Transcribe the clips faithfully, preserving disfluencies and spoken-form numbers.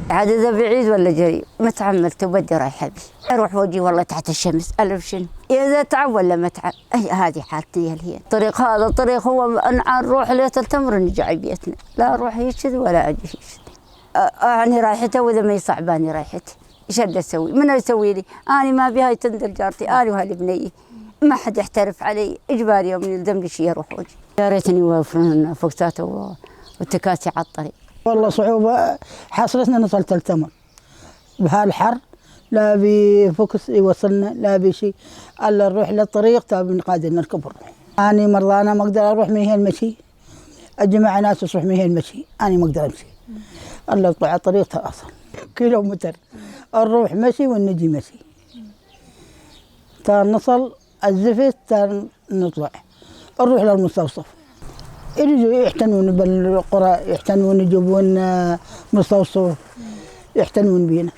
عاد إذا بعيد ولا قريب، متعملت وبدي رايحة بي. أروح وأجي والله تحت الشمس، ألف شنو؟ إذا تعب ولا متعب. أي، هذه حالتي يا الهين. الطريق هذا، الطريق هو أن نروح ليلة التمر نرجع بيتنا. لا أروح هيك ولا أجي هيك. آه، آه، أني رايحته وإذا ما يصعباني رايحتي. إيش هدا أسوي؟ منو يسوي لي؟ أني ما بي هاي تندل جارتي، أني وهالبنية. ما حد يحترف علي، إجباري يوم يلزم لي شي أروح وأجي. يا ريتني يوفرون لنا فوكسات و-، وتكاسي على الطريق. والله صعوبة حصلتنا، نصل تلتمر بهالحر، لا بي فوكس يوصلنا، لا بي شي. الا نروح للطريق، تا بنقعد نركب ونروح. اني مرضانة، ما اقدر اروح من هين مشي. الجماعة ناس تصلح من هين مشي، اني ما اقدر امشي. الا اطلع على الطريق تا اصل كيلومتر، نروح مشي ونجي مشي. تا نصل الزفت، تا نطلع، نروح للمستوصف. يجوا يعتنون بالقرى، يعتنون، يجيبون، آه، مستوصف، يعتنون بينا.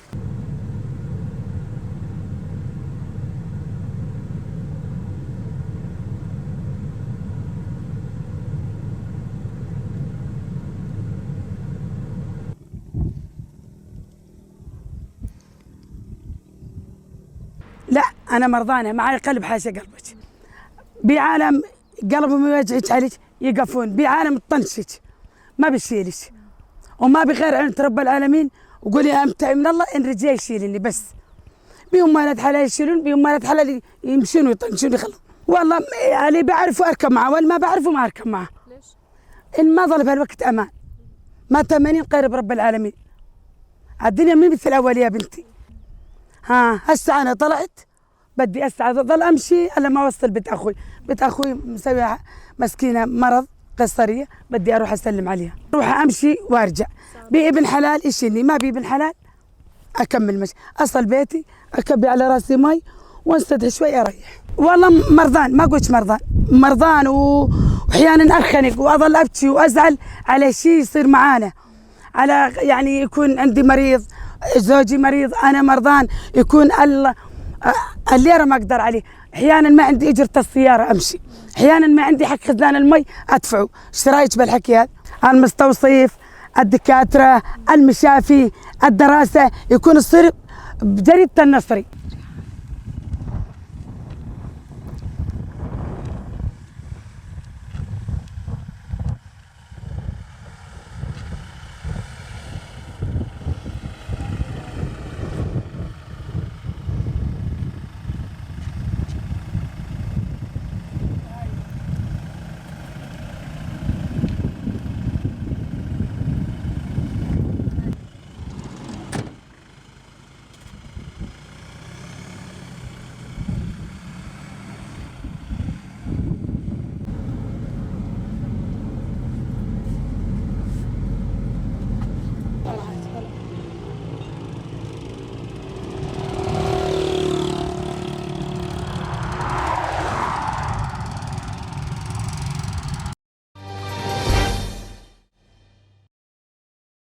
لا، أنا مرضانة، معي قلب حاشا قلبك. بعالم قلبهم يوجعك عليك، يقفون، بعالم تطنشك، ما بيشيلك. وما بغير عند رب العالمين، وقولي أمتى من الله إن رجلي يشيلني بس. بيهم مالت حلا يشيلون، بيهم مالت حلا يمشون ويطنشون يخلون. والله م-، اللي بعرفه أركب معه، واللي ما بعرفه ما أركب معه. إن ما ظل بهالوقت أمان. ما تمانين غير برب العالمين. الدنيا مي مثل أول يا بنتي. ها، هسه أنا طلعت، بدي هسه أظل أمشي إلا ما أوصل بيت أخوي. بيت أخوي مسوية مسكينة مرض قيصرية، بدي أروح أسلم عليها. أروح أمشي وأرجع. بي ابن حلال يشيلني، ما بي ابن حلال أكمل مشي، أصل بيتي، أكبي على راسي مي، وانسدح شوي أريح. والله م-، مرضان، ما قلت مرضان، مرضان و-، وأحيانًا أنخنق وأظل أبكي وأزعل على شي يصير معانا، على، يعني، يكون عندي مريض، زوجي مريض، أنا مرضان، يكون ال-، آه، الليرة ما أقدر عليه. أحيانًا ما عندي إجرة السيارة أمشي، أحيانًا ما عندي حق خزان المي أدفعه. إيش رأيك بالحكي هذا؟ المستوصف، الدكاترة، المشافي، الدراسة، يكون يصير بجريدة النصري.